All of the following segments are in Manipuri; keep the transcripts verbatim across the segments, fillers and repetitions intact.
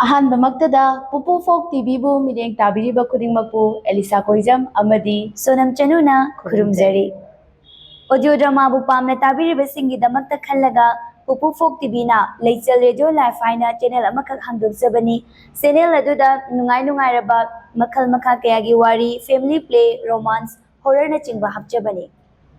ꯑꯍꯥꯟꯕꯃꯛꯇꯗ ꯄꯨꯄꯨ ꯐꯣꯛ ꯇꯤꯚꯤꯕꯨ ꯃꯤꯠꯌꯦꯡ ꯇꯥꯕꯤꯔꯤꯕ ꯈꯨꯗꯤꯡꯃꯛꯄꯨ ꯑꯦꯂꯤꯁꯥ ꯀꯣꯏꯖꯝ ꯑꯃꯗꯤ ꯁꯣꯅꯝ ꯆꯅꯨꯅ ꯈꯨꯔꯨꯝꯖꯔꯤ꯫ ꯑꯣꯗꯤꯑꯣ ꯗ꯭ꯔꯃꯥꯕꯨ ꯄꯥꯝꯅ ꯇꯥꯕꯤꯔꯤꯕꯁꯤꯡꯒꯤꯗꯃꯛꯇ ꯈꯜꯂꯒ ꯄꯨꯄꯨ ꯐꯣꯛ ꯇꯤꯚꯤꯅ ꯂꯩꯆꯜ ꯔꯦꯗꯤꯑꯣ ꯂꯥꯏꯐ ꯍꯥꯏꯅ ꯆꯦꯅꯦꯜ ꯑꯃꯈꯛ ꯍꯥꯡꯗꯣꯛꯆꯕꯅꯤ꯫ ꯆꯦꯅꯦꯜ ꯑꯗꯨꯗ ꯅꯨꯡꯉꯥꯏ ꯅꯨꯡꯉꯥꯏꯔꯕ ꯃꯈꯜ ꯃꯈꯥ ꯀꯌꯥꯒꯤ ꯋꯥꯔꯤ, ꯐꯦꯃꯤꯂꯤ ꯄ꯭ꯂꯦ, ꯔꯣꯃꯥꯟꯁ, ꯍꯣꯔꯔꯅꯆꯤꯡꯕ ꯍꯥꯞꯆꯕꯅꯤ꯫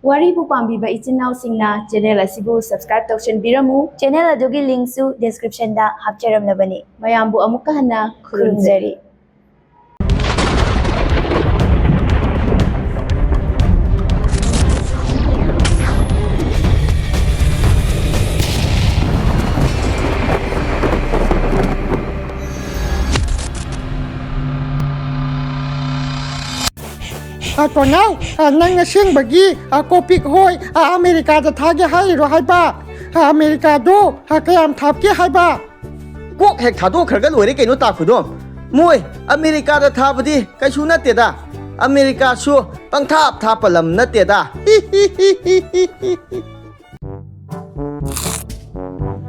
ꯋꯥꯔꯤꯕꯨ ꯄꯥꯝꯕꯤꯕ ꯏꯆꯤꯟ ꯏꯅꯥꯎꯁꯤꯡꯅ ꯆꯦꯅꯦꯜ ꯑꯁꯤꯕꯨ ꯁꯕꯁꯀ꯭ꯔꯥꯏꯕ ꯇꯧꯁꯤꯟꯕꯤꯔꯝꯃꯨ꯫ ꯆꯦꯅꯦꯜ ꯑꯗꯨꯒꯤ ꯂꯤꯡꯁꯨ ꯗꯤꯁꯀ꯭ꯔꯤꯞꯁꯟꯗ ꯍꯥꯞꯆꯔꯝꯂꯕꯅꯤ꯫ ꯃꯌꯥꯝꯕꯨ ꯑꯃꯨꯛꯀ ꯍꯟꯅ ꯈꯨꯔꯨꯝꯖꯔꯤ꯫ ꯑ, ꯇꯣꯅꯥꯎ, ꯑ, ꯅꯪ ꯑꯁꯦꯡꯕꯒꯤ, ꯑ, ꯀꯣꯄꯤꯛ ꯍꯣꯏ, ꯑ, ꯑꯃꯦꯔꯤꯀꯥꯗ ꯊꯥꯒꯦ ꯍꯥꯏꯔꯤꯔꯣ ꯍꯥꯏꯕ? ꯑ, ꯑꯃꯦꯔꯤꯀꯥꯗꯣ, ꯑ, ꯀꯌꯥꯝ ꯊꯥꯞꯀꯦ ꯍꯥꯏꯕ? ꯀꯣꯛ ꯍꯦꯛ ꯊꯥꯗꯣꯛꯈ꯭ꯔꯒ ꯂꯣꯏꯔꯦ ꯀꯩꯅꯣ, ꯇꯥ ꯈꯨꯗꯣꯝ꯫ ꯃꯣꯏ ꯑꯃꯦꯔꯤꯀꯥꯗ ꯊꯥꯕꯗꯤ ꯀꯩꯁꯨ ꯅꯠꯇꯦꯗ꯫ ꯑꯃꯦꯔꯤꯀꯥꯁꯨ ꯄꯪꯊꯥꯞ ꯊꯥꯞꯄ ꯂꯝ ꯅꯠꯇꯦꯗ꯫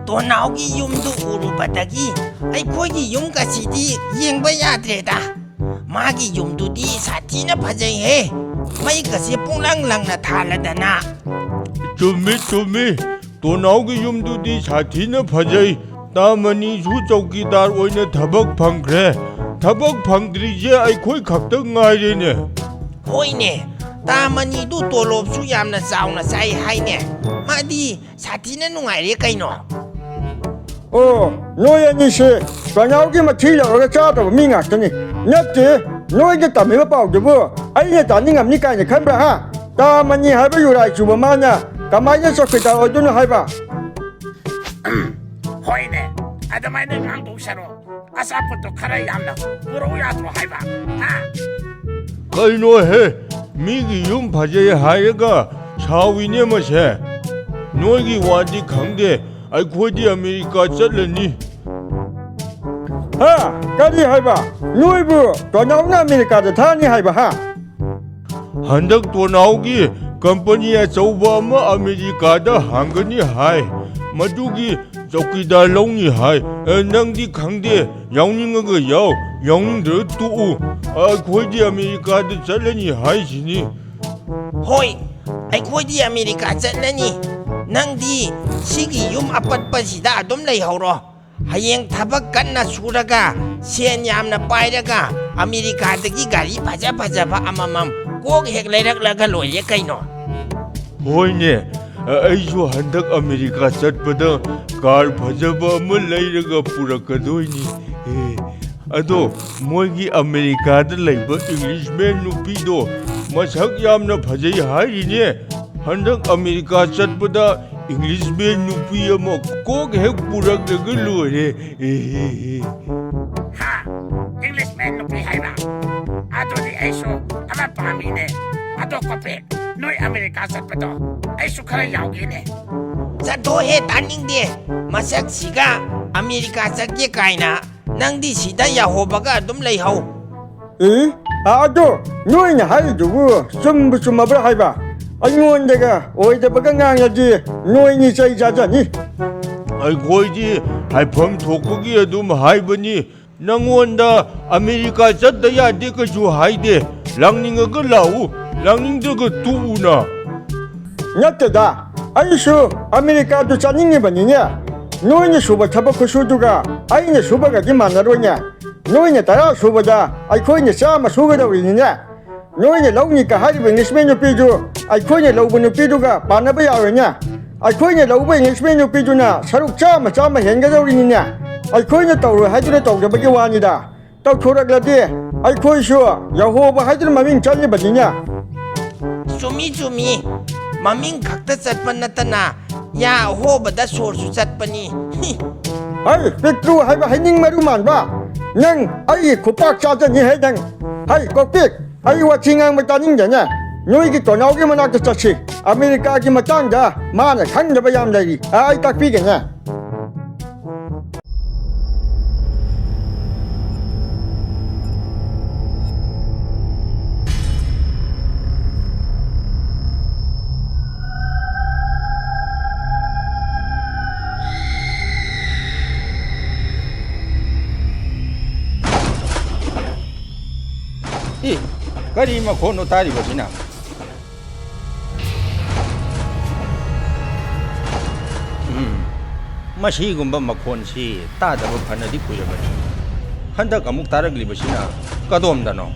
ꯇꯣꯅꯥꯎꯒꯤ ꯌꯨꯝꯗꯨ ꯎꯔꯨꯕꯗꯒꯤ ꯑꯩꯈꯣꯏꯒꯤ ꯌꯨꯝꯒꯁꯤꯗꯤ ꯌꯦꯡꯕ ꯌꯥꯗ꯭ꯔꯦꯗ꯫ ꯃꯥꯒꯤ ꯌꯨꯝꯗꯨꯗꯤ ꯁꯥꯊꯤꯅ ꯐꯖꯩꯍꯦ꯫ ꯃꯩꯒꯁꯦ ꯄꯨꯡꯂꯪ ꯂꯪꯅ ꯊꯥꯜꯂꯗꯅ꯫ ꯆꯨꯝꯃꯤ, ꯆꯨꯝꯃꯤ꯫ ꯇꯣꯅꯥꯎꯒꯤ ꯌꯨꯝꯗꯨꯗꯤ ꯁꯥꯊꯤꯅ ꯐꯖꯩ꯫ ꯇꯥ ꯃꯅꯤꯁꯨ ꯆꯧꯀꯤꯗꯥꯔ ꯑꯣꯏꯅ ꯊꯕꯛ ꯐꯪꯈ꯭ꯔꯦ꯫ ꯊꯕꯛ ꯐꯪꯗ꯭ꯔꯤꯁꯦ ꯑꯩꯈꯣꯏ ꯈꯛꯇ ꯉꯥꯏꯔꯦꯅꯦ꯫ ꯍꯣꯏꯅꯦ, ꯇꯥ ꯃꯅꯤꯗꯨ ꯇꯣꯂꯣꯞꯁꯨ ꯌꯥꯝꯅ ꯆꯥꯎꯅ ꯆꯥꯏ ꯍꯥꯏꯅꯦ꯫ ꯃꯥꯗꯤ ꯁꯥꯊꯤꯅ ꯅꯨꯡꯉꯥꯏꯔꯦ ꯀꯩꯅꯣ꯫ ꯑꯣ, ꯅꯣꯏ ꯑꯅꯤꯁꯦ ꯇꯣꯅꯥꯎꯒꯤ ꯃꯊꯤ ꯂꯧꯔꯒ ꯆꯥꯗꯕ ꯃꯤ ꯉꯥꯛꯇꯅꯤ꯫ ꯅꯠꯇꯦ, ꯅꯣꯏꯗ ꯇꯝꯃꯤꯕ ꯄꯥꯎꯗꯨꯕꯨ ꯑꯩꯅ ꯇꯥꯅꯤꯡꯉꯝꯅꯤ ꯀꯥꯏꯅ ꯈꯟꯕ꯭ꯔꯥ, ꯍꯥ? ꯇꯥ ꯃꯅꯤ ꯍꯥꯏꯕ ꯌꯨꯔꯥꯏ ꯆꯨꯕ ꯃꯥꯅ ꯀꯃꯥꯏꯅ ꯆꯧꯀꯤꯗꯥꯔ ꯑꯣꯏꯗꯣꯏꯅꯣ ꯍꯥꯏꯕ? ꯍꯣꯏꯅꯦ, ꯑꯗꯨꯃꯥꯏꯅ ꯉꯥꯡꯗꯧ ꯁꯔꯨꯛ ꯑꯆꯥꯄꯣꯠꯇꯣ ꯈꯔ ꯌꯥꯝꯅ ꯄꯨꯔꯛꯎ ꯌꯥꯗ꯭ꯔꯣ ꯍꯥꯏꯕ? ꯍꯥ? ꯀꯩꯅꯣꯍꯦ, ꯃꯤꯒꯤ ꯌꯨꯝ ꯐꯖꯩ ꯍꯥꯏꯔꯒ ꯁꯥꯎꯏꯅꯦ ꯃꯁꯦ꯫ ꯅꯣꯏꯒꯤ ꯋꯥꯗꯤ ꯈꯪꯗꯦ, ꯑꯩꯈꯣꯏꯗꯤ ꯑꯃꯦꯔꯤꯀꯥ ꯆꯠꯂꯅꯤ꯫ ꯍꯥ? ꯀꯔꯤ ꯍꯥꯏꯕ? ꯅꯣꯏꯕꯨ ꯇꯣꯅꯥꯎꯅ ꯑꯃꯦꯔꯤꯀꯥꯗ ꯊꯥꯅꯤ ꯍꯥꯏꯕ, ꯍꯥ? ꯍꯟꯗꯛ ꯇꯣꯅꯥꯎꯒꯤ ꯀꯝꯄꯅꯤ ꯑꯆꯧꯕ ꯑꯃ ꯑꯃꯦꯔꯤꯀꯥꯗ ꯍꯥꯡꯒꯅꯤ ꯍꯥꯏ꯫ ꯃꯗꯨꯒꯤ ꯆꯧꯀꯤꯗꯥꯔ ꯂꯧꯅꯤ ꯍꯥꯏ꯫ ꯑꯦ, ꯅꯪꯗꯤ ꯈꯪꯗꯦ, ꯌꯥꯎꯅꯤꯡꯉꯒ ꯌꯥꯎ, ꯌꯥꯎꯅꯤꯡꯗ꯭ꯔꯒ ꯇꯣꯛꯎ꯫ ꯑꯩꯈꯣꯏꯗꯤ ꯑꯃꯦꯔꯤꯀꯥꯗ ꯆꯠꯂꯅꯤ ꯍꯥꯏꯁꯤꯅꯤ꯫ ꯍꯣꯏ, ꯑꯩꯈꯣꯏꯗꯤ ꯑꯃꯦꯔꯤꯀꯥ ꯆꯠꯂꯅꯤ꯫ ꯅꯪꯗꯤ ꯁꯤꯒꯤ ꯌꯨꯝ ꯑꯄꯠꯄꯁꯤꯗ ꯑꯗꯨꯝ ꯂꯩꯍꯧꯔꯣ꯫ ꯍꯌꯦꯡ ꯊꯕꯛ ꯀꯟꯅ ꯁꯨꯔꯒ, ꯁꯦꯟ ꯌꯥꯝꯅ ꯄꯥꯏꯔꯒ, ꯑꯃꯦꯔꯤꯀꯥꯗꯒꯤ ꯒꯥꯔꯤ ꯐꯖ ꯐꯖꯕ ꯑꯃꯃꯝ ꯀꯣꯛ ꯍꯦꯛ ꯂꯩꯔꯛꯂꯒ ꯂꯣꯏꯔꯦ ꯀꯩꯅꯣ꯫ ꯍꯣꯏꯅꯦ, ꯑ-, ꯑꯩꯁꯨ ꯍꯟꯗꯛ ꯑꯃꯦꯔꯤꯀꯥ ꯆꯠꯄꯗ ꯀꯥꯔ ꯐꯖꯕ ꯑꯃ ꯂꯩꯔꯒ ꯄꯨꯔꯛꯀꯗꯣꯏꯅꯤ꯫ ꯑꯦ, ꯑꯗꯣ ꯃꯣꯏꯒꯤ ꯑꯃꯦꯔꯤꯀꯥꯗ ꯂꯩꯕ ꯏꯪꯂꯤꯁꯃꯦꯟ ꯅꯨꯄꯤꯗꯣ ꯃꯁꯛ ꯌꯥꯝꯅ ꯐꯖꯩ ꯍꯥꯏꯔꯤꯅꯦ꯫ ꯍꯟꯗꯛ ꯑꯃꯦꯔꯤꯀꯥ ꯆꯠꯄꯗ ꯏꯪꯂꯤꯁꯃꯦꯟ ꯅꯨꯄꯤ ꯑꯃ ꯀꯣꯛ ꯍꯦꯛ ꯄꯨꯔꯛꯂꯒ ꯂꯣꯏꯔꯦ꯫ ꯑꯦ, ꯑꯦ, ꯑꯦ꯫ ꯍꯥ? ꯏꯪꯂꯤꯁꯃꯦꯟ ꯅꯨꯄꯤ ꯍꯥꯏꯕ? ꯑꯗꯨꯗꯤ ꯑꯩꯁꯨ ꯑꯃ ꯄꯥꯝꯃꯤꯅꯦ꯫ ꯑꯗꯣ ꯀꯣꯄꯦꯛ, ꯅꯣꯏ ꯑꯃꯦꯔꯤꯀꯥ ꯆꯠꯄꯗꯣ ꯑꯩꯁꯨ ꯈꯔ ꯌꯥꯎꯒꯦꯅꯦ꯫ ꯆꯠꯊꯣꯛꯍꯦ, ꯇꯥꯅꯤꯡꯗꯦ꯫ ꯃꯁꯛꯁꯤꯒ ꯑꯃꯦꯔꯤꯀꯥ ꯆꯠꯀꯦ ꯀꯥꯏꯅ꯫ ꯅꯪꯗꯤ ꯁꯤꯗ ꯌꯥꯍꯣꯕꯒ ꯑꯗꯨꯝ ꯂꯩꯍꯧ꯫ ꯑꯦ? ꯑꯗꯣ ꯅꯣꯏꯅ ꯍꯥꯏꯔꯤꯗꯨꯕꯨ ꯆꯨꯝꯕꯨ ꯆꯨꯝꯃꯕ꯭ꯔꯥ ꯍꯥꯏꯕ? ꯑꯩꯉꯣꯟꯗꯒ ꯑꯣꯏꯗꯕꯒ ꯉꯥꯡꯂꯗꯤ ꯅꯣꯏꯅꯤ ꯆꯩ ꯆꯥꯖꯅꯤ꯫ ꯑꯩꯈꯣꯏꯗꯤ ꯍꯥꯏꯐꯝ ꯊꯣꯛꯄꯒꯤ ꯑꯗꯨꯝ ꯍꯥꯏꯕꯅꯤ꯫ ꯅꯪꯉꯣꯟꯗ ꯑꯃꯦꯔꯤꯀꯥ ꯆꯠꯇ ꯌꯥꯗꯦ ꯀꯩꯁꯨ ꯍꯥꯏꯗꯦ꯫ ꯂꯥꯛꯅꯤꯡꯉꯒ ꯂꯥꯛꯎ, ꯂꯥꯛꯅꯤꯡꯗ꯭ꯔꯒ ꯇꯣꯛꯎꯅ꯫ ꯅꯠꯇꯦꯗ, ꯑꯩꯁꯨ ꯑꯃꯦꯔꯤꯀꯥꯗꯨ ꯆꯠꯅꯤꯡꯉꯤꯕꯅꯤꯅꯦ꯫ ꯅꯣꯏꯅ ꯁꯨꯕ ꯊꯕꯛ ꯈꯨꯁꯨꯗꯨꯒ ꯑꯩꯅ ꯁꯨꯕꯒꯗꯤ ꯃꯥꯟꯅꯔꯣꯏꯅꯦ꯫ ꯅꯣꯏꯅ ꯇꯔꯥ ꯁꯨꯕꯗ ꯑꯩꯈꯣꯏꯅ ꯆꯥꯝꯃ ꯁꯨꯒꯗꯧꯔꯤꯅꯤꯅꯦ꯫ ꯅꯣꯏꯅ ꯂꯧꯅꯤꯀ ꯍꯥꯏꯔꯤꯕ ꯏꯪꯂꯤꯁꯃꯦꯟ ꯅꯨꯄꯤꯗꯨ ꯑꯩꯈꯣꯏꯅ ꯂꯧꯕ ꯅꯨꯄꯤꯗꯨꯒ ꯄꯥꯟꯅꯕ ꯌꯥꯔꯣꯏꯅꯦ꯫ ꯑꯩꯈꯣꯏꯅ ꯂꯧꯕ ꯏꯪꯂꯤꯁꯃꯦꯟ ꯅꯨꯄꯤꯗꯨꯅ ꯁꯔꯨꯛ ꯆꯥꯝꯃ, ꯆꯥꯝꯃ ꯍꯦꯟꯒꯗꯧꯔꯤꯅꯤꯅꯦ꯫ ꯑꯩꯈꯣꯏꯅ ꯇꯧꯔꯣꯏ ꯍꯥꯏꯗꯨꯅ ꯇꯧꯗꯕꯒꯤ ꯋꯥꯅꯤꯗ꯫ ꯇꯧꯊꯣꯔꯛꯂꯗꯤ ꯑꯩꯈꯣꯏꯁꯨ ꯌꯍꯣꯕ ꯍꯥꯏꯗꯨꯅ ꯃꯃꯤꯡ ꯆꯠꯂꯤꯕꯅꯤꯅꯦ꯫ ꯆꯨꯝꯃꯤ, ꯆꯨꯝꯃꯤ꯫ ꯃꯃꯤꯡ ꯈꯛꯇ ꯆꯠꯄ ꯅꯠꯇꯅ ꯌꯥ ꯑꯍꯣꯕꯗ ꯁꯣꯔꯁꯨ ꯆꯠꯄꯅꯤ꯫ ꯍꯤ꯫ ꯍꯩ, ꯄꯤꯛꯇ꯭ꯔꯨ ꯍꯥꯏꯕ ꯍꯩꯅꯤꯡ ꯃꯔꯨ ꯃꯥꯟꯕ! ꯅꯪ ꯑꯩꯒꯤ ꯈꯨꯄꯥꯛ ꯆꯥꯖꯅꯤ ꯍꯦ ꯅꯪ! ꯍꯩ, ꯀꯣꯛꯄꯤꯛ! ꯑꯩ ꯋꯥꯊꯤ ꯉꯥꯡꯕ ꯇꯥꯅꯤꯡꯗꯦꯅꯦ! ꯅꯣꯏꯒꯤ ꯇꯣꯅꯥꯎꯒꯤ ꯃꯅꯥꯛꯇ ꯆꯠꯁꯤ꯫ ꯑꯃꯦꯔꯤꯀꯥꯒꯤ ꯃꯇꯥꯡꯗ ꯃꯥꯅ ꯈꯪꯗꯕ ꯌꯥꯝ ꯂꯩꯔꯤ꯫ ꯑꯩ ꯇꯥꯛꯄꯤꯒꯦꯅꯦ꯫ ꯏ, ꯀꯔꯤ ꯃꯈꯣꯟꯅꯣ ꯇꯥꯔꯤꯕꯁꯤꯅ? ꯎꯝ, ꯃꯁꯤꯒꯨꯝꯕ ꯃꯈꯣꯟꯁꯤ ꯇꯥꯗꯕ ꯐꯅꯗꯤ ꯀꯨꯏꯔꯕꯅꯤ꯫ ꯍꯟꯗꯛ ꯑꯃꯨꯛ ꯇꯥꯔꯛꯂꯤꯕꯁꯤꯅ ꯀꯗꯣꯝꯗꯅꯣ?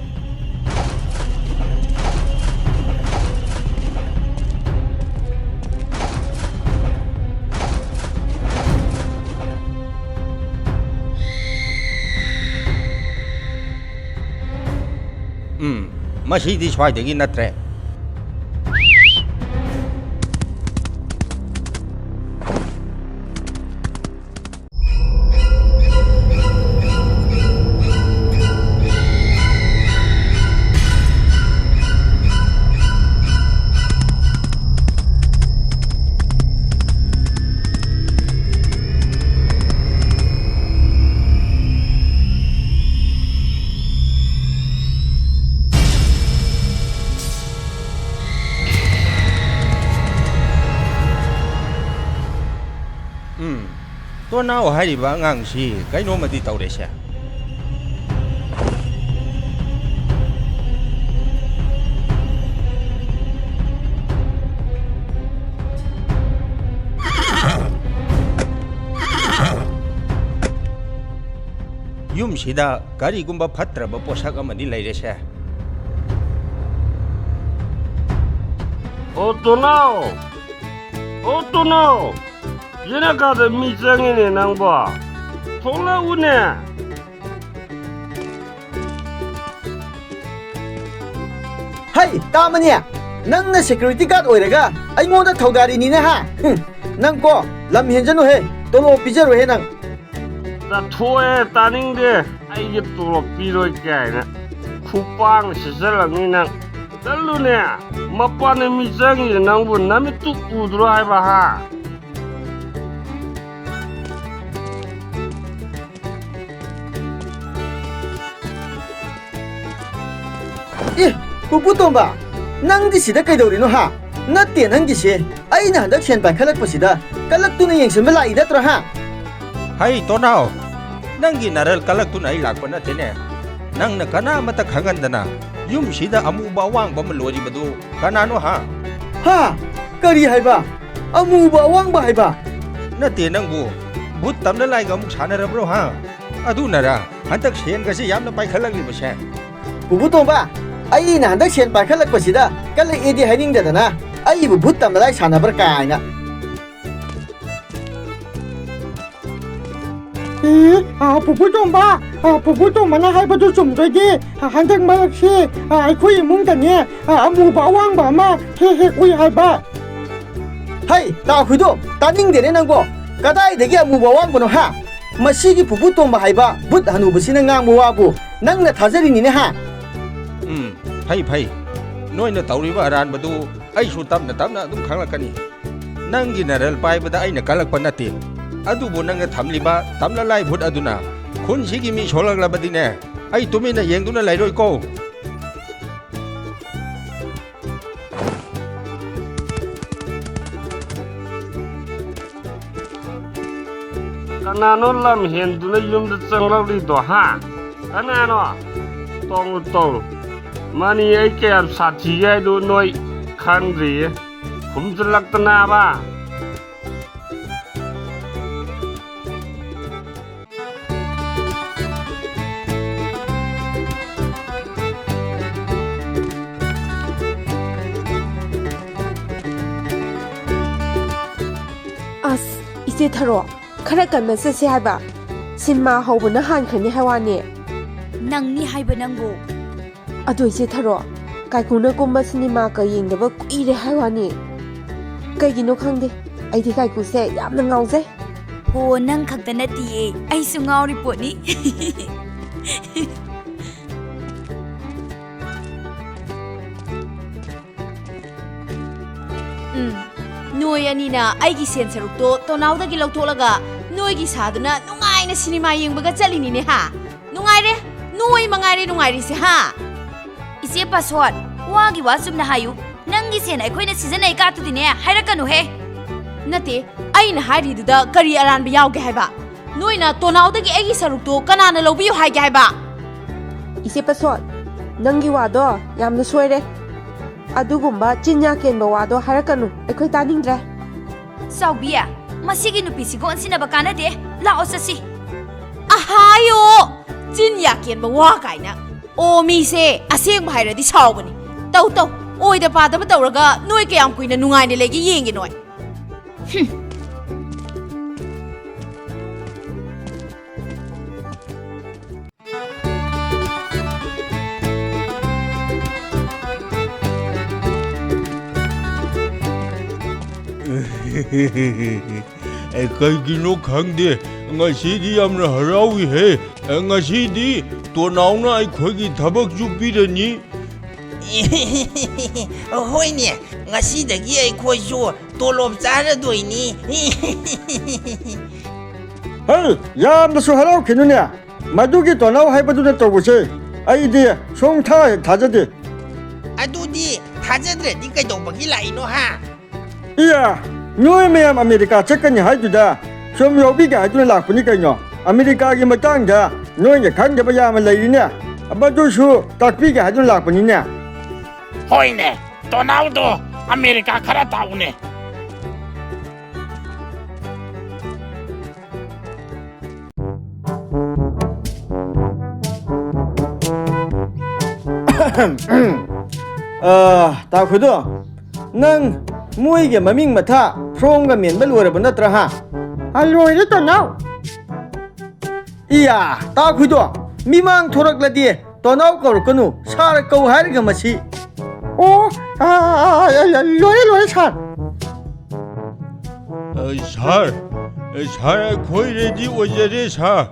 ꯎꯝ, ꯃꯁꯤꯗꯤ ꯁ꯭ꯋꯥꯏꯗꯒꯤ ꯅꯠꯇ꯭ꯔꯦ꯫ ꯎꯝ, ꯇꯣꯅꯥꯎ ꯍꯥꯏꯔꯤꯕ ꯑꯉꯥꯡꯁꯤ ꯀꯩꯅꯣꯝꯃꯗꯤ ꯇꯧꯔꯦꯁꯦ꯫ ꯌꯨꯝꯁꯤꯗ ꯀꯔꯤꯒꯨꯝꯕ ꯐꯠꯇ꯭ꯔꯕ ꯄꯣꯠꯁꯛ ꯑꯃꯗꯤ ꯂꯩꯔꯦꯁꯦ꯫ ꯑꯣ, ꯇꯣꯅꯥꯎ! ꯑꯣ, ꯇꯣꯅꯥꯎ! ꯌꯦꯅꯈꯥꯗ ꯃꯤ ꯆꯪꯉꯤꯅꯦ ꯅꯪꯕꯣ꯫ ꯊꯣꯛꯂꯛꯎꯅꯦ꯫ ꯍꯩ, ꯇꯥꯃꯅꯤ! ꯅꯪꯅ security guard ꯑꯣꯏꯔꯒ ꯑꯩꯉꯣꯟꯗ ꯊꯧꯗꯥꯔꯤꯅꯤꯅꯦ, ꯍꯥ? ꯍꯨꯝ, ꯅꯪ ꯀꯣ, ꯂꯝ ꯍꯦꯟꯖꯅꯨꯍꯦ, ꯇꯣꯂꯣꯞ ꯄꯤꯖꯔꯣꯏꯍꯦ ꯅꯪ꯫ ꯆꯠꯊꯣꯛꯑꯦ, ꯇꯥꯅꯤꯡꯗꯦ꯫ ꯑꯩꯒꯤ ꯇꯣꯂꯣꯞ ꯄꯤꯔꯣꯏ ꯀꯥꯏꯅ ꯈꯨꯄꯥꯛꯅ ꯁꯤꯠꯆꯜꯂꯛꯅꯤ ꯅꯪ꯫ ꯆꯠꯂꯨꯅꯦ, ꯃꯄꯥꯟꯗ ꯃꯤ ꯆꯪꯉꯤꯁꯦ ꯅꯪꯕꯨ ꯅꯃꯤꯠꯇꯨ ꯎꯗ꯭ꯔꯣ ꯍꯥꯏꯕ, ꯍꯥ? ꯑꯦ, ꯄꯨꯄꯨ ꯇꯣꯝꯕ, ꯅꯪꯗꯤ ꯁꯤꯗ ꯀꯩꯗꯧꯔꯤꯅꯣ ꯍꯥ? ꯅꯠꯇꯦ ꯅꯪꯒꯤꯁꯦ, ꯑꯩꯅ ꯍꯟꯗꯛ ꯁꯦꯟ ꯄꯥꯏꯈꯠꯂꯛꯄꯁꯤꯗ ꯀꯜꯂꯛꯇꯨꯅ ꯌꯦꯡꯁꯤꯟꯕ ꯂꯥꯛꯏ ꯅꯠꯇ꯭ꯔꯣ ꯍꯥ? ꯍꯩ ꯇꯣꯅꯥꯎ, ꯅꯪꯒꯤ ꯅꯔꯜ ꯀꯜꯂꯛꯇꯨꯅ ꯑꯩ ꯂꯥꯛꯄ ꯅꯠꯇꯦꯅꯦ꯫ ꯅꯪꯅ ꯀꯅꯥ ꯑꯃꯠꯇ ꯈꯪꯍꯟꯗꯅ ꯌꯨꯝꯁꯤꯗ ꯑꯃꯨꯕ ꯑꯋꯥꯡꯕ ꯑꯃ ꯂꯣꯏꯔꯤꯕꯗꯨ ꯀꯅꯥꯅꯣ, ꯍꯥ? ꯍꯥ? ꯀꯔꯤ ꯍꯥꯏꯕ? ꯑꯃꯨꯕ ꯑꯋꯥꯡꯕ ꯍꯥꯏꯕ? ꯅꯠꯇꯦ, ꯅꯪꯕꯨ ꯚꯨꯠ ꯇꯝꯅ ꯂꯥꯏꯒ ꯑꯃꯨꯛ ꯁꯥꯟꯅꯔꯕ꯭ꯔꯣ, ꯍꯥ? ꯑꯗꯨꯅꯔ ꯍꯟꯗꯛ ꯁꯦꯟꯒꯁꯦ ꯌꯥꯝꯅ ꯄꯥꯏꯈꯠꯂꯛꯂꯤꯕꯁꯦ? ꯄꯨꯄꯨ ꯇꯣꯝꯕ, ꯑꯩꯅ ꯍꯟꯗꯛ ꯁꯦꯟ ꯄꯥꯏꯈꯠꯂꯛꯄꯁꯤꯗ ꯀꯜꯂꯛꯑꯦꯗꯤ ꯍꯥꯏꯅꯤꯡꯗꯗꯅ, ꯑꯩꯕꯨ ꯚꯨꯠ ꯇꯝꯅ ꯂꯥꯏ ꯁꯥꯟꯅꯕ꯭ꯔꯥ ꯀꯥꯏꯅ꯫ ꯑꯦ, ꯑ, ꯄꯨꯄꯨ ꯇꯣꯝꯕ, ꯑ, ꯄꯨꯄꯨ ꯇꯣꯝꯕꯅ ꯍꯥꯏꯕꯗꯨ ꯆꯨꯝꯗꯣꯏꯗꯤ, ꯑ, ꯍꯟꯗꯛ ꯃꯔꯛꯁꯤ, ꯑ, ꯑꯩꯈꯣꯏ ꯏꯃꯨꯡꯗꯅꯦ, ꯑ, ꯑꯃꯨꯕ ꯑꯋꯥꯡꯕ ꯑꯃ ꯍꯦꯛ ꯍꯦꯛ ꯎꯏ ꯍꯥꯏꯕ꯫ ꯍꯩ, ꯇꯥꯈꯨꯏꯗꯣ, ꯇꯥꯅꯤꯡꯗꯦꯅꯦ ꯅꯪꯕꯣ꯫ ꯀꯗꯥꯏꯗꯒꯤ ꯑꯃꯨꯕ ꯑꯋꯥꯡꯕꯅꯣ, ꯍꯥ? ꯃꯁꯤꯒꯤ ꯄꯨꯄꯨ ꯇꯣꯝꯕ ꯍꯥꯏꯕ ꯚꯨꯠ ꯍꯅꯨꯕꯁꯤꯅ ꯉꯥꯡꯕ ꯋꯥꯕꯨ ꯅꯪꯅ ꯊꯥꯖꯔꯤꯅꯤꯅꯦ, ꯍꯥ? ꯎꯝ, ꯐꯩ, ꯐꯩ꯫ ꯅꯣꯏꯅ ꯇꯧꯔꯤꯕ ꯑꯔꯥꯟꯕꯗꯨ ꯑꯩꯁꯨ ꯇꯞꯅ ꯇꯞꯅ ꯑꯗꯨꯝ ꯈꯪꯂꯛꯀꯅꯤ꯫ ꯅꯪꯒꯤ ꯅꯔꯜ ꯄꯥꯏꯕꯗ ꯑꯩꯅ ꯀꯜꯂꯛꯄ ꯅꯠꯇꯦ, ꯑꯗꯨꯕꯨ ꯅꯪꯅ ꯊꯝꯂꯤꯕ ꯇꯝꯂ ꯂꯥꯏ ꯚꯨꯠ ꯑꯗꯨꯅ ꯈꯨꯟꯁꯤꯒꯤ ꯃꯤ ꯁꯣꯛꯂꯛꯂꯕꯗꯤꯅꯦ, ꯑꯩ ꯇꯨꯃꯤꯟꯅ ꯌꯦꯡꯗꯨꯅ ꯂꯩꯔꯣꯏꯀꯣ꯫ ꯀꯅꯥꯅꯣ ꯂꯝ ꯍꯦꯟꯗꯨꯅ ꯌꯨꯝꯗ ꯆꯪꯂꯛꯂꯤꯗꯣ, ꯍꯥ? ꯀꯅꯥꯅꯣ? ꯇꯧꯔꯨ, ꯇꯧꯔꯨ꯫ ꯃꯥꯅꯤ, ꯑꯩ ꯀꯌꯥꯝ ꯁꯥꯊꯤꯒꯦ ꯍꯥꯏꯗꯨ ꯅꯣꯏ ꯈꯪꯗ꯭ꯔꯤꯌꯦ꯫ ꯈꯨꯝꯖꯤꯜꯂꯛꯇꯅꯕ꯫ ꯑꯁ, ꯏꯆꯦ ꯊꯔꯣ, ꯈꯔ ꯀꯟꯅ ꯆꯠꯁꯦ ꯍꯥꯏꯕ꯫ ꯁꯤꯅꯦꯃꯥ ꯍꯧꯕꯅ ꯍꯥꯟꯈ꯭ꯔꯅꯤ ꯍꯥꯏ ꯋꯥꯅꯦ꯫ ꯅꯪꯅꯤ ꯍꯥꯏꯕ ꯅꯪꯕꯨ꯫ ꯑꯗꯣ ꯏꯆꯦ ꯊꯔꯣ, ꯀꯥꯏꯀꯨꯅ ꯀꯨꯝꯕ ꯁꯤꯅꯦꯃꯥꯒ ꯌꯦꯡꯗꯕ ꯀꯨꯏꯔꯦ ꯍꯥꯏ ꯋꯥꯅꯤ꯫ ꯀꯩꯒꯤꯅꯣ ꯈꯪꯗꯦ, ꯑꯩꯗꯤ ꯀꯥꯏꯀꯨꯁꯦ ꯌꯥꯝꯅ ꯉꯥꯎꯖꯩ꯫ ꯍꯣ, ꯅꯪ ꯈꯛꯇ ꯅꯠꯇꯤꯌꯦ, ꯑꯩꯁꯨ ꯉꯥꯎꯔꯤ ꯄꯣꯠꯅꯤ꯫ ꯎꯝ, ꯅꯣꯏ ꯑꯅꯤꯅ ꯑꯩꯒꯤ ꯁꯦꯟ ꯁꯔꯨꯛꯇꯣ ꯇꯣꯅꯥꯎꯗꯒꯤ ꯂꯧꯊꯣꯛꯂꯒ ꯅꯣꯏꯒꯤ ꯁꯥꯗꯨꯅ ꯅꯨꯡꯉꯥꯏꯅ ꯁꯤꯅꯦꯃꯥ ꯌꯦꯡꯕꯒ ꯆꯠꯂꯤꯅꯤꯅꯦ, ꯍꯥ? ꯅꯨꯡꯉꯥꯏꯔꯦ, ꯅꯣꯏ ꯃꯉꯥꯏꯔꯦ ꯅꯨꯡꯉꯥꯏꯔꯤꯁꯦ, ꯍꯥ? ꯏꯆꯦ ꯄꯥꯁꯣꯟ, ꯋꯥꯒꯤ ꯋꯥ ꯆꯨꯝꯅ ꯍꯥꯏꯌꯨ꯫ ꯅꯪꯒꯤ ꯁꯦꯟ ꯑꯩꯈꯣꯏꯅ ꯁꯤꯖꯤꯟꯅꯩ ꯀꯥꯗꯨꯗꯤꯅꯦ, ꯍꯥꯏꯔꯛꯀꯅꯨꯍꯦ꯫ ꯅꯠꯇꯦ, ꯑꯩꯅ ꯍꯥꯏꯔꯤꯗꯨꯗ ꯀꯔꯤ ꯑꯔꯥꯟꯕ ꯌꯥꯎꯒꯦ ꯍꯥꯏꯕ? ꯅꯣꯏꯅ ꯇꯣꯅꯥꯎꯗꯒꯤ ꯑꯩꯒꯤ ꯁꯔꯨꯛꯇꯣ ꯀꯅꯥꯅ ꯂꯧꯕꯤꯌꯨ ꯍꯥꯏꯒꯦ ꯍꯥꯏꯕ? ꯏꯆꯦ ꯄꯁꯣꯠ, ꯅꯪꯒꯤ ꯋꯥꯗꯣ ꯌꯥꯝꯅ ꯁꯣꯏꯔꯦ꯫ ꯑꯗꯨꯒꯨꯝꯕ ꯆꯤꯟ ꯌꯥ ꯀꯦꯟꯕ ꯋꯥꯗꯣ ꯍꯥꯏꯔꯛꯀꯅꯨ, ꯑꯩꯈꯣꯏ ꯇꯥꯅꯤꯡꯗ꯭ꯔꯦ꯫ ꯆꯥꯎꯕꯤ, ꯃꯁꯤꯒꯤ ꯅꯨꯄꯤꯁꯤꯒ ꯑꯣꯟꯁꯤꯟꯅꯕ ꯀꯥꯟꯅꯗꯦ꯫ ꯂꯥꯛꯑꯣ ꯆꯠꯁꯤ꯫ ꯑꯍꯥꯌꯣ! ꯆꯤꯟ ꯌꯥ ꯀꯦꯟꯕ ꯋꯥ ꯀꯥꯏꯅ꯫ ꯑꯣ, ꯃꯤꯁꯦ ꯑꯁꯦꯡꯕ ꯍꯥꯏꯔꯗꯤ ꯁꯥꯎꯕꯅꯤ꯫ ꯇꯧ ꯇꯧ, ꯑꯣꯏꯗ ꯄꯥꯗꯕ ꯇꯧꯔꯒ ꯅꯣꯏ ꯀꯌꯥꯝ ꯀꯨꯏꯅ ꯅꯨꯡꯉꯥꯏꯅ ꯂꯩꯒꯦ ꯌꯦꯡꯒꯦ ꯅꯣꯏ꯫ ꯍꯨꯝ꯫ ꯑꯦ, ꯀꯩꯒꯤꯅꯣ ꯈꯪꯗꯦ, ꯉꯁꯤꯗꯤ ꯌꯥꯝꯅ ꯍꯔꯥꯎꯏꯍꯦ꯫ ꯑꯦ, ꯉꯁꯤꯗꯤ ꯇꯣꯅꯥꯎꯅ ꯑꯩꯈꯣꯏꯒꯤ ꯊꯕꯛꯁꯨ ꯄꯤꯔꯅꯤ꯫ ꯍꯣꯏꯅꯦ, ꯉꯁꯤꯗꯒꯤ ꯑꯩꯈꯣꯏꯁꯨ ꯇꯣꯂꯣꯞ ꯆꯥꯔꯗꯣꯏꯅꯤ꯫ ꯍꯩ, ꯌꯥꯝꯅꯁꯨ ꯍꯔꯥꯎꯈꯤꯅꯨꯅꯦ꯫ ꯃꯗꯨꯒꯤ ꯇꯣꯅꯥꯎ ꯍꯥꯏꯕꯗꯨꯅ ꯇꯧꯕꯁꯦ ꯑꯩꯗꯤ ꯁꯨꯡꯊꯥ ꯍꯦꯛ ꯊꯥꯖꯗꯦ꯫ ꯑꯗꯨꯗꯤ ꯊꯥꯖꯗ꯭ꯔꯗꯤ ꯀꯩꯗꯧꯕꯒꯤ ꯂꯥꯛꯏꯅꯣ ꯍꯥ? ꯏꯌꯥ, ꯅꯣꯏ ꯃꯌꯥꯝ ꯑꯃꯦꯔꯤꯀꯥ ꯆꯠꯀꯅꯤ ꯍꯥꯏꯗꯨꯗ ꯁꯨꯝ ꯌꯥꯎꯕꯤꯒꯦ ꯍꯥꯏꯗꯨꯅ ꯂꯥꯛꯄꯅꯤ ꯀꯩꯅꯣ꯫ ꯑꯃꯦꯔꯤꯀꯥꯒꯤ ꯃꯇꯥꯡꯗ ꯅꯣꯏꯅ ꯈꯪꯗꯕ ꯌꯥꯝꯅ ꯂꯩꯔꯤꯅꯦ, ꯃꯗꯨꯁꯨ ꯇꯥꯛꯄꯤꯒꯦ ꯍꯥꯏꯗꯨꯅ ꯂꯥꯛꯄꯅꯤꯅꯦ꯫ ꯍꯣꯏꯅꯦ, ꯇꯣꯅꯥꯎꯗꯣ ꯑꯃꯦꯔꯤꯀꯥ ꯈꯔ ꯇꯥꯛꯎꯅꯦ꯫ ꯑ, ꯇꯥꯈꯨꯗꯣ, ꯅꯪ ꯃꯣꯏꯒꯤ ꯃꯃꯤꯡ ꯃꯊꯥ ꯐ꯭ꯔꯣꯝꯒ ꯃꯦꯟꯕ ꯂꯣꯏꯔꯕ ꯅꯠꯇ꯭ꯔꯥ, ꯍꯥ? ꯑ, ꯂꯣꯏꯔꯦ, ꯇꯣꯅꯥꯎ꯫ ꯏꯌꯥ, ꯇꯥꯈꯨꯗꯣ, ꯃꯤꯃꯥꯡ ꯊꯣꯔꯛꯂꯗꯤ ꯇꯣꯅꯥꯎ ꯀꯧꯔꯛꯀꯅꯨ, ꯁꯥꯔ ꯀꯧ ꯍꯥꯏꯔꯒ ꯃꯁꯤ꯫ ꯑꯣ, ꯑ, ꯑ, ꯑ, ꯂꯣꯏꯔꯦ, ꯂꯣꯏꯔꯦ, ꯁꯥꯔ꯫ ꯑ, ꯁꯥꯔ, ꯑ, ꯁꯥꯔ, ꯑꯩꯈꯣꯏ ꯔꯦꯗꯤ ꯑꯣꯏꯖꯔꯦ, ꯁꯥꯔ꯫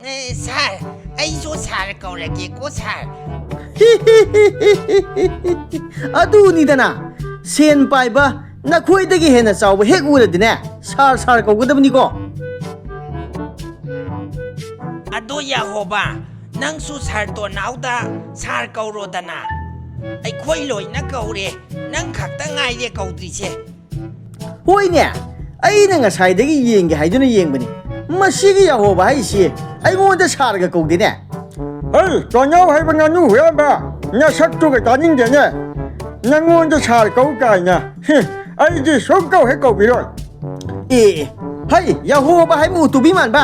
ꯑꯦ, ꯁꯥꯔ, ꯑꯩꯁꯨ ꯁꯥꯔ ꯀꯧꯔꯒꯦꯀꯣ, ꯁꯥꯔ꯫ ꯑꯗꯨꯅꯤꯗꯅ, ꯁꯦꯟ ꯄꯥꯏꯕ ꯅꯈꯣꯏꯗꯒꯤ ꯍꯦꯟꯅ ꯆꯥꯎꯕ ꯍꯦꯛ ꯎꯔꯗꯤꯅꯦ, ꯁꯥꯔ, ꯁꯥꯔ ꯀꯧꯒꯗꯕꯅꯤꯀꯣ꯫ ꯑꯗꯣ ꯌꯥꯍꯣꯕ, ꯅꯪꯁꯨ ꯁꯥꯔ ꯇꯣꯅꯥꯎꯗ ꯁꯥꯔ ꯀꯧꯔꯣꯗꯅ꯫ ꯑꯩꯈꯣꯏ ꯂꯣꯏꯅ ꯀꯧꯔꯦ, ꯅꯪ ꯈꯛꯇ ꯉꯥꯏꯔꯦ ꯀꯧꯗ꯭ꯔꯤꯁꯦ꯫ ꯍꯣꯏꯅꯦ, ꯑꯩꯅ ꯉꯁꯥꯏꯗꯒꯤ ꯌꯦꯡꯒꯦ ꯍꯥꯏꯗꯨꯅ ꯌꯦꯡꯕꯅꯤ꯫ ꯃꯁꯤꯒꯤ ꯌꯥꯍꯣꯕ ꯍꯥꯏꯁꯤ ꯑꯩꯉꯣꯟꯗ ꯁꯥꯔꯒ ꯀꯧꯗꯦꯅꯦ꯫ ꯑꯩ ꯇꯣꯅꯥꯎ ꯍꯥꯏꯕ ꯉꯥꯅꯨ ꯍꯨꯔꯥꯟꯕ, ꯅꯁꯛꯇꯨꯒ ꯇꯥꯅꯤꯡꯗꯦꯅꯦ꯫ ꯅꯪꯉꯣꯟꯗ ꯁꯥꯔ ꯀꯧ ꯀꯥꯏꯅ꯫ ꯍꯤ, ꯑꯩꯗꯤ ꯁꯨꯡꯀꯧ ꯍꯦꯛ ꯀꯧꯕꯤꯔꯣꯏ꯫ ꯑꯦ, ꯍꯩ, ꯌꯥꯍꯣꯕ ꯍꯥꯏꯕ ꯎꯇꯨꯕꯤ ꯃꯥꯟꯕ꯫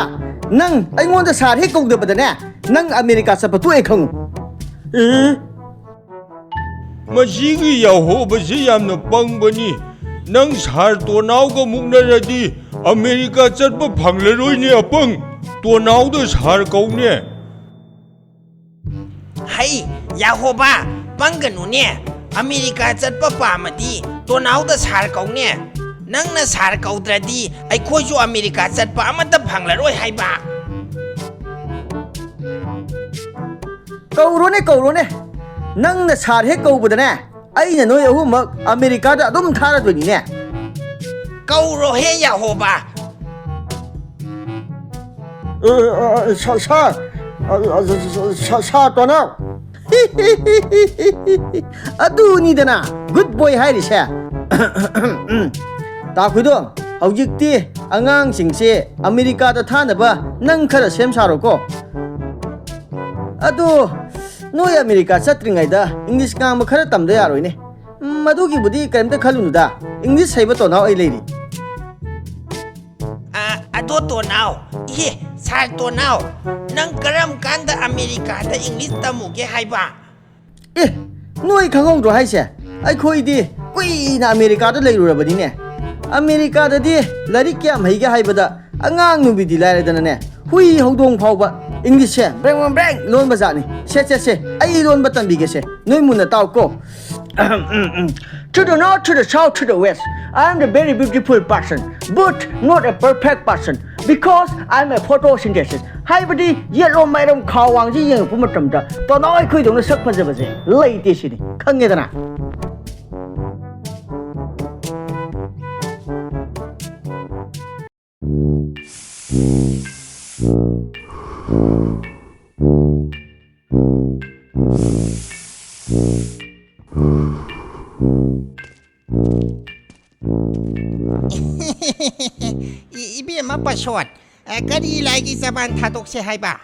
ꯅꯪ ꯑꯩꯉꯣꯟꯗ ꯁꯥꯔ ꯍꯦꯛ ꯀꯧꯗꯕꯗꯅꯦ, ꯅꯪ ꯑꯃꯦꯔꯤꯀꯥ ꯆꯠꯄ ꯇꯣꯛꯑꯦ ꯈꯪꯉꯨ꯫ ꯑꯦ, ꯃꯁꯤꯒꯤ ꯌꯥꯍꯣꯕꯁꯤ ꯌꯥꯝꯅ ꯄꯪꯕꯅꯤ꯫ ꯅꯪ ꯁꯥꯔ ꯇꯣꯅꯥꯎꯒ ꯃꯨꯛꯅꯔꯗꯤ ꯑꯃꯦꯔꯤꯀꯥ ꯆꯠꯄ ꯐꯪꯂꯔꯣꯏꯅꯦ ꯑꯄꯪ꯫ ꯇꯣꯅꯥꯎꯗ ꯁꯥꯔ ꯀꯧꯅꯦ꯫ ꯍꯩ, ꯌꯥꯍꯣꯕ, ꯄꯪꯒꯅꯨꯅꯦ꯫ ꯑꯃꯦꯔꯤꯀꯥ ꯆꯠꯄ ꯄꯥꯝꯃꯗꯤ ꯇꯣꯅꯥꯎꯗ ꯁꯥꯔ ꯀꯧꯅꯦ꯫ ꯅꯪꯅ ꯁꯥꯔ ꯀꯧꯗ꯭ꯔꯗꯤ ꯑꯩꯈꯣꯏꯁꯨ ꯑꯃꯦꯔꯤꯀꯥ ꯆꯠꯄ ꯑꯃꯠꯇ ꯐꯪꯂꯔꯣꯏ ꯍꯥꯏꯕ꯫ ꯀꯧꯔꯣꯅꯦ, ꯀꯧꯔꯣꯅꯦ꯫ ꯅꯪꯅ ꯁꯥꯔ ꯍꯦꯛ ꯀꯧꯕꯗꯅꯦ, ꯑꯩꯅ ꯅꯣꯏ ꯑꯍꯨꯝꯃꯛ ꯑꯃꯦꯔꯤꯀꯥꯗ ꯑꯗꯨꯝ ꯊꯥꯔꯗꯣꯏꯅꯤꯅꯦ꯫ ꯀꯧꯔꯣꯍꯦ ꯌꯥꯍꯣꯕ꯫ ꯑ, ꯑ, ꯁꯥ-, ꯁꯥꯔ, ꯑ, ꯑ, ꯁꯥ-, ꯁꯥ-, ꯁꯥꯔ ꯇꯣꯅꯥꯎ꯫ ꯑꯗꯨꯅꯤꯗꯅ ꯒꯨꯗ ꯕꯣꯏ ꯍꯥꯏꯔꯤꯁꯦ꯫ ꯇꯥꯈꯨꯏꯗꯣ, ꯍꯧꯖꯤꯛꯇꯤ ꯑꯉꯥꯡꯁꯤꯡꯁꯦ ꯑꯃꯦꯔꯤꯀꯥꯗ ꯊꯥꯅꯕ ꯅꯪ ꯈꯔ ꯁꯦꯝ ꯁꯥꯔꯣꯀꯣ꯫ ꯑꯗꯣ ꯅꯣꯏ ꯑꯃꯦꯔꯤꯀꯥ ꯆꯠꯇ꯭ꯔꯤꯉꯩꯗ ꯏꯪꯂꯤꯁ ꯉꯥꯡꯕ ꯈꯔ ꯇꯝꯗ ꯌꯥꯔꯣꯏꯅꯦ꯫ ꯎꯝ, ꯃꯗꯨꯒꯤꯕꯨꯗꯤ ꯀꯔꯤꯝꯇ ꯈꯜꯂꯨꯅꯨꯗ, ꯏꯪꯂꯤꯁ ꯍꯩꯕ ꯇꯣꯅꯥꯎ ꯑꯩ ꯂꯩꯔꯤ꯫ ꯑ, ꯑꯗꯣ ꯇꯣꯅꯥꯎ, ꯏꯍꯦ, ꯁꯥꯔ ꯇꯣꯅꯥꯎ, ꯅꯪ ꯀꯔꯝ ꯀꯥꯟꯗ ꯑꯃꯦꯔꯤꯀꯥꯗ ꯏꯪꯂꯤꯁ ꯇꯝꯃꯨꯒꯦ ꯍꯥꯏꯕ? ꯑꯦ, ꯅꯣꯏ ꯈꯪꯍꯧꯗ꯭ꯔꯣ ꯍꯥꯏꯁꯦ? ꯑꯩꯈꯣꯏꯗꯤ ꯀꯨꯏꯅ ꯑꯃꯦꯔꯤꯀꯥꯗ ꯂꯩꯔꯨꯔꯕꯅꯤꯅꯦ꯫ ꯑꯃꯦꯔꯤꯀꯥꯗꯗꯤ ꯂꯥꯏꯔꯤꯛ ꯀꯌꯥꯝ ꯍꯩꯒꯦ ꯍꯥꯏꯕꯗ, ꯑꯉꯥꯡ ꯅꯨꯕꯤꯗꯤ ꯂꯥꯏꯔꯗꯅꯅꯦ, ꯍꯨꯏ ꯍꯧꯗꯣꯡ ꯐꯥꯎꯕ ꯏꯪꯂꯤꯁꯁꯦ ꯕ꯭ꯔꯦꯡ ꯕ꯭ꯔꯦꯡ ꯕ꯭ꯔꯦꯡ ꯂꯣꯟꯕ ꯖꯥꯠꯅꯤ꯫ ꯁꯦ, ꯁꯦ, ꯁꯦ, ꯑꯩ ꯂꯣꯟꯕ ꯇꯝꯕꯤꯒꯦꯁꯦ, ꯅꯣꯏ ꯃꯨꯟꯅ ꯇꯥꯎꯀꯣ꯫ To the north, to the south, to the west, I am the very beautiful person, but not a perfect person, because I am a photosynthesis. ꯍꯥꯏꯕꯗꯤ, ꯌꯦꯠꯂꯣꯝ ꯃꯥꯏꯔꯣꯝ ꯈꯥ ꯋꯥꯡꯁꯤ ꯌꯦꯡꯉꯛꯄ ꯃꯇꯝꯗ ꯇꯣꯅꯥꯎ ꯑꯩꯈꯣꯏꯗꯧꯅ ꯁꯛ ꯐꯖꯕꯁꯦ ꯂꯩꯇꯦ ꯁꯤꯅꯤ꯫ ꯈꯪꯉꯦꯗꯅ? ꯏ-, ꯏꯕꯦꯝꯃ ꯄꯁꯣꯠ, ꯑ, ꯑꯦ, ꯀꯔꯤ ꯂꯥꯏꯒꯤ ꯆꯕꯥꯟ ꯊꯥꯗꯣꯛꯁꯦ ꯍꯥꯏꯕ?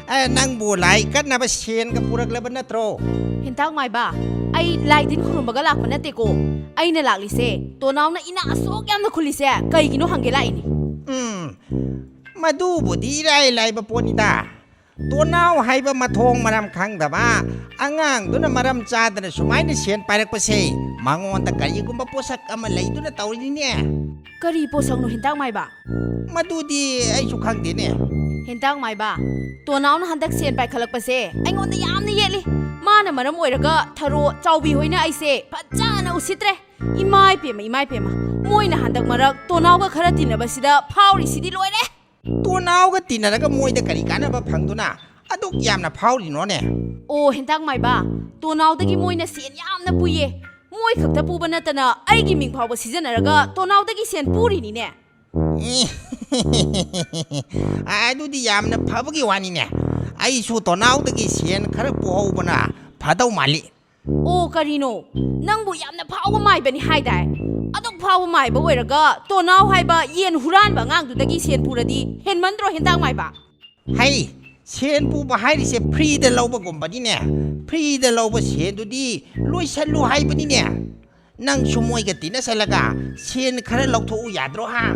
ꯑꯦ, ꯅꯪꯕꯨ ꯂꯥꯏ ꯀꯠꯅꯕ ꯁꯦꯟꯒ ꯄꯨꯔꯛꯂꯕ ꯅꯠꯇ꯭ꯔꯣ? ꯍꯦꯟꯇꯥꯛ ꯃꯥꯏꯕ, ꯑꯩ ꯂꯥꯏ ꯇꯤꯟ ꯈꯨꯔꯨꯝꯕꯒ ꯂꯥꯛꯄ ꯅꯠꯇꯦꯀꯣ꯫ ꯑꯩꯅ ꯂꯥꯛꯂꯤꯁꯦ, ꯇꯣꯅꯥꯎꯅ ꯏꯅꯥꯛ ꯑꯁꯨꯛ ꯌꯥꯝꯅ ꯈꯨꯜꯂꯤꯁꯦ ꯀꯩꯒꯤꯅꯣ ꯍꯪꯒꯦ ꯂꯥꯛꯏꯅꯤ꯫ ꯎꯝ, ꯃꯗꯨꯕꯨꯗꯤ ꯏꯔꯥꯏ ꯂꯥꯏꯕ ꯄꯣꯠꯅꯤꯗ꯫ ꯇꯣꯅꯥꯎ ꯍꯥꯏꯕ ꯃꯊꯣꯡ ꯃꯔꯝ ꯈꯪꯗꯕ ꯑꯉꯥꯡꯗꯨꯅ ꯃꯔꯝ ꯆꯥꯗꯅ ꯁꯨꯃꯥꯏꯅ ꯁꯦꯟ ꯄꯥꯏꯔꯛꯄꯁꯦ ꯃꯉꯣꯟꯗ ꯀꯔꯤꯒꯨꯝꯕ ꯄꯣꯠꯁꯛ ꯑꯃ ꯂꯩꯗꯨꯅ ꯇꯧꯔꯤꯅꯤꯅꯦ꯫ ꯀꯔꯤ ꯄꯣꯠꯁꯛꯅꯣ ꯍꯦꯟꯇꯥꯛ ꯃꯥꯏꯕ? ꯃꯗꯨꯗꯤ ꯑꯩꯁꯨ ꯈꯪꯗꯦꯅꯦ꯫ ꯍꯦꯟꯇꯥꯛ ꯃꯥꯏꯕ, ꯇꯣꯅꯥꯎꯅ ꯍꯟꯗꯛ ꯁꯦꯟ ꯄꯥꯏꯈꯠꯂꯛꯄꯁꯦ ꯑꯩꯉꯣꯟꯗ ꯌꯥꯝꯅ ꯌꯦꯠꯂꯤ꯫ ꯃꯥꯅ ꯃꯔꯝ ꯑꯣꯏꯔꯒ ꯊꯔꯣ ꯆꯥꯎꯕꯤ ꯍꯣꯏꯅ ꯑꯩꯁꯦ ꯐꯖꯅ ꯎꯁꯤꯠꯇ꯭ꯔꯦ꯫ ꯏꯃꯥꯏ ꯄꯦꯝꯃ, ꯏꯃꯥꯏ ꯄꯦꯝꯃ, ꯃꯣꯏꯅ ꯍꯟꯗꯛ ꯃꯔꯛ ꯇꯣꯅꯥꯎꯒ ꯈꯔ ꯇꯤꯟꯅꯕꯁꯤꯗ ꯐꯥꯎꯔꯤꯁꯤꯗꯤ ꯂꯣꯏꯔꯦ꯫ ꯇꯣꯅꯥꯎꯒ ꯇꯤꯟꯅꯔꯒ ꯃꯣꯏꯗ ꯀꯔꯤ ꯀꯥꯟꯅꯕ ꯐꯪꯗꯨꯅ ꯑꯗꯨꯛ ꯌꯥꯝꯅ ꯐꯥꯎꯔꯤꯅꯣꯅꯦ? ꯑꯣ ꯍꯦꯟꯇꯥꯛ ꯃꯥꯏꯕ, ꯇꯣꯅꯥꯎꯗꯒꯤ ꯃꯣꯏꯅ ꯁꯦꯟ ꯌꯥꯝꯅ ꯄꯨꯏꯌꯦ꯫ ꯃꯣꯏ ꯈꯛꯇ ꯄꯨꯕ ꯅꯠꯇꯅ ꯑꯩꯒꯤ ꯃꯤꯡ ꯐꯥꯎꯕ ꯁꯤꯖꯤꯟꯅꯔꯒ ꯇꯣꯅꯥꯎꯗꯒꯤ ꯁꯦꯟ ꯄꯨꯔꯤꯅꯤꯅꯦ꯫ ꯑꯗꯨꯗꯤ ꯌꯥꯝꯅ ꯐꯕꯒꯤ ꯋꯥꯅꯤꯅꯦ꯫ ꯑꯩꯁꯨ ꯇꯣꯅꯥꯎꯗꯒꯤ ꯁꯦꯟ ꯈꯔ ꯄꯨꯍꯧꯕꯅ ꯐꯗꯧ ꯃꯥꯜꯂꯤ꯫ ꯑꯣ, ꯀꯔꯤꯅꯣ? ꯅꯪꯕꯨ ꯌꯥꯝꯅ ꯐꯥꯎꯕ ꯃꯥꯏꯕꯅꯤ ꯍꯥꯏꯗꯥꯏ? ꯑꯗꯨꯛ ꯐꯥꯎꯕ ꯃꯥꯏꯕ ꯑꯣꯏꯔꯒ ꯇꯣꯅꯥꯎ ꯍꯥꯏꯕ ꯌꯦꯟ ꯍꯨꯔꯥꯟꯕ ꯑꯉꯥꯡꯗꯨꯗꯒꯤ ꯁꯦꯟ ꯄꯨꯔꯗꯤ ꯍꯦꯟꯃꯟꯗ꯭ꯔꯣ, ꯍꯦꯟꯇꯥꯛ ꯃꯥꯏꯕ? ꯍꯩ, ꯁꯦꯟ ꯄꯨꯕ ꯍꯥꯏꯔꯤꯁꯦ ꯐ꯭ꯔꯤꯗ ꯂꯧꯕꯒꯨꯝꯕꯅꯤꯅꯦ꯫ ꯐ꯭ꯔꯤꯗ ꯂꯧꯕ ꯁꯦꯟꯗꯨꯗꯤ ꯂꯣꯏꯁꯜꯂꯨ ꯍꯥꯏꯕꯅꯤꯅꯦ꯫ ꯅꯪꯁꯨ ꯃꯣꯏꯒ ꯇꯤꯟꯅꯁꯜꯂꯒ ꯁꯦꯟ ꯈꯔ ꯂꯧꯊꯣꯛꯎ ꯌꯥꯗ꯭ꯔꯣ, ꯍꯥ?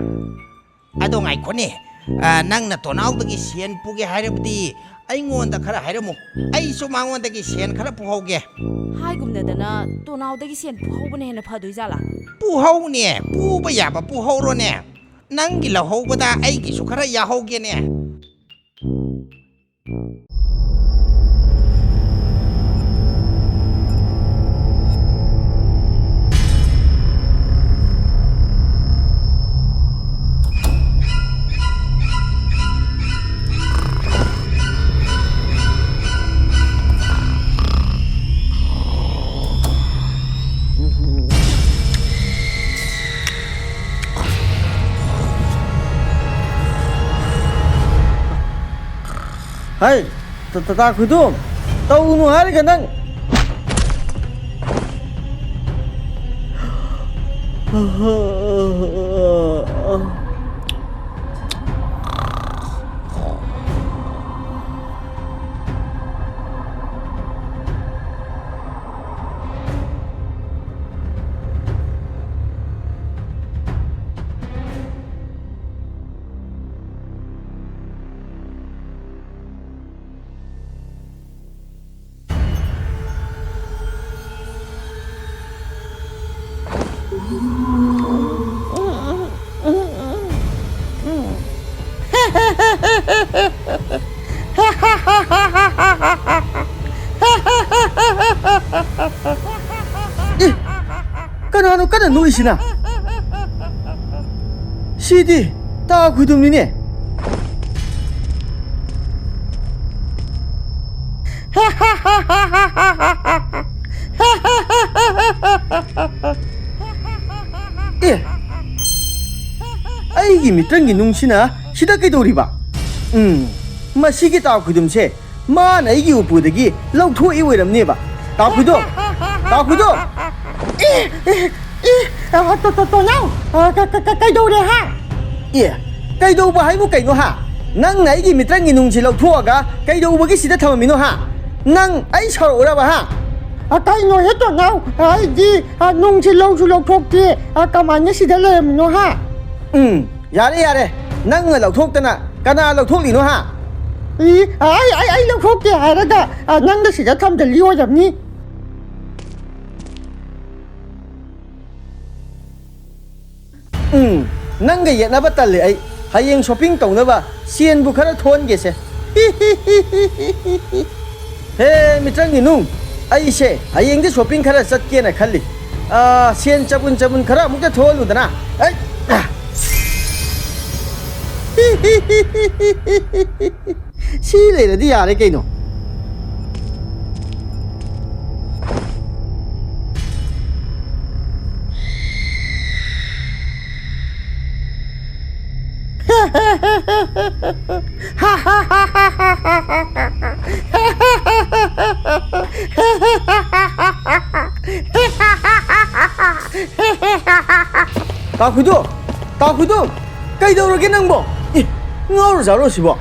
ꯑꯗꯣ ꯉꯥꯏꯈꯣꯅꯦ, ꯑ, ꯅꯪꯅ ꯇꯣꯅꯥꯎꯗꯒꯤ ꯁꯦꯟ ꯄꯨꯒꯦ ꯍꯥꯏꯔꯕꯗꯤ ꯑꯩꯉꯣꯟꯗ ꯈꯔ ꯍꯥꯏꯔꯝꯃꯨ꯫ ꯑꯩꯁꯨ ꯃꯉꯣꯟꯗꯒꯤ ꯁꯦꯟ ꯈꯔ ꯄꯨꯍꯧꯒꯦ꯫ ꯍꯥꯏꯒꯨꯝꯅꯗꯅ ꯇꯣꯅꯥꯎꯗꯒꯤ ꯁꯦꯟ ꯄꯨꯍꯧꯕꯅ ꯍꯦꯟꯅ ꯐꯗꯣꯏꯖꯥꯠꯂꯥ? ꯄꯨꯍꯧꯅꯦ, ꯄꯨꯕ ꯌꯥꯕ ꯄꯨꯍꯧꯔꯣꯅꯦ꯫ ꯅꯪꯒꯤ ꯂꯧꯍꯧꯕꯗ ꯑꯩꯒꯤꯁꯨ ꯈꯔ ꯌꯥꯍꯧꯒꯦꯅꯦ꯫ ꯍꯩ, ꯇ-, ꯇꯇꯥ ꯈꯨꯏꯗꯣꯝ, ꯇꯧꯅꯨ ꯍꯥꯏꯔꯒ ꯅꯪ꯫ ꯑꯦ, ꯀꯅꯥꯅꯣ ꯀꯟꯅ ꯅꯣꯛꯏꯁꯤꯅ? ꯁꯤꯗꯤ ꯇꯥ ꯈꯨꯗꯨꯝꯅꯤꯅꯦ꯫ ꯑꯦ, ꯑꯩꯒꯤ ꯃꯤꯇ꯭ꯔꯪꯒꯤ ꯅꯨꯡꯁꯤꯅ ꯁꯤꯗ ꯀꯩꯗꯧꯔꯤꯕ? ꯎꯝ, ꯃꯁꯤꯒꯤ ꯇꯥ ꯈꯨꯗꯨꯝꯁꯦ ꯃꯥꯅ ꯑꯩꯒꯤ ꯎꯄꯨꯗꯒꯤ ꯂꯧꯊꯣꯛꯏ ꯑꯣꯏꯔꯝꯅꯦꯕ꯫ ꯇꯥ ꯈꯨꯗꯨꯝ! ꯇꯥ ꯈꯨꯗꯨꯝ! ꯑꯦ, ꯑꯦ, ꯑꯦ, ꯑ, ꯇꯣ-, ꯇꯣ-, ꯇꯣꯅꯥꯎ, ꯑ, ꯀ-, ꯀ-, ꯀ-, ꯀꯩꯗꯧꯔꯦ, ꯍꯥ? ꯑꯦ, ꯀꯩꯗꯧꯕ ꯍꯥꯏꯕꯨ ꯀꯩꯅꯣ, ꯍꯥ? ꯅꯪꯅ ꯑꯩꯒꯤ ꯃꯤꯇ꯭ꯔꯪꯒꯤ ꯅꯨꯡꯁꯤ ꯂꯧꯊꯣꯛꯑꯒ ꯀꯩꯗꯧꯕꯒꯤ ꯁꯤꯗ ꯊꯝꯃꯝꯃꯤꯅꯣ, ꯍꯥ? ꯅꯪ ꯑꯩ ꯁꯥꯎꯔꯛꯎꯔꯕ, ꯍꯥ? ꯑ, ꯀꯩꯅꯣꯍꯦ ꯇꯣꯅꯥꯎ, ꯑꯩꯗꯤ, ꯑ, ꯅꯨꯡꯁꯤ ꯂꯧꯁꯨ ꯂꯧꯊꯣꯛꯇꯦ, ꯑ, ꯀꯃꯥꯏꯅ ꯁꯤꯗ ꯂꯩꯔꯝꯃꯤꯅꯣ, ꯍꯥ? ꯎꯝ, ꯌꯥꯔꯦ, ꯌꯥꯔꯦ, ꯅꯪꯅ ꯂꯧꯊꯣꯛꯇꯅ ꯀꯅꯥ ꯂꯧꯊꯣꯛꯂꯤꯅꯣ, ꯍꯥ? ꯏ, ꯑꯩ, ꯑꯩ, ꯑꯩ ꯂꯧꯊꯣꯛꯇꯦ ꯍꯥꯏꯔꯒ, ꯑ, ꯅꯪꯅ ꯁꯤꯗ ꯊꯝꯖꯜꯂꯤ ꯑꯣꯏꯔꯝꯅꯤ꯫ ꯎꯝ, ꯅꯪꯒ ꯌꯦꯠꯅꯕ ꯇꯜꯂꯦ ꯑꯩ꯫ ꯍꯌꯦꯡ ꯁꯣꯄꯤꯡ ꯇꯧꯅꯕ ꯁꯦꯟꯕꯨ ꯈꯔ ꯊꯣꯛꯍꯟꯒꯦꯁꯦ꯫ ꯍꯦ, ꯃꯤꯇ꯭ꯔꯪꯒꯤ ꯅꯨꯡ, ꯑꯩꯁꯦ ꯍꯌꯦꯡꯗꯤ ꯁꯣꯄꯤꯡ ꯈꯔ ꯆꯠꯀꯦꯅ ꯈꯜꯂꯤ꯫ ꯑꯥ, ꯁꯦꯟ ꯆꯕꯨꯟ ꯆꯕꯨꯟ ꯈꯔ ꯑꯃꯨꯛꯇ ꯊꯣꯛꯍꯜꯂꯨꯗꯅ꯫ ꯑꯩ, ꯁꯤ ꯂꯩꯔꯗꯤ ꯌꯥꯔꯦ ꯀꯩꯅꯣ꯫ ꯇꯥꯈꯨꯗꯣ! ꯇꯥꯈꯨꯗꯣ! ꯀꯩꯗꯧꯔꯒꯦ ꯅꯪꯕꯣ? ꯑꯦ, ꯉꯥꯎꯔꯖꯥꯠꯂꯣ ꯁꯤꯕꯣ?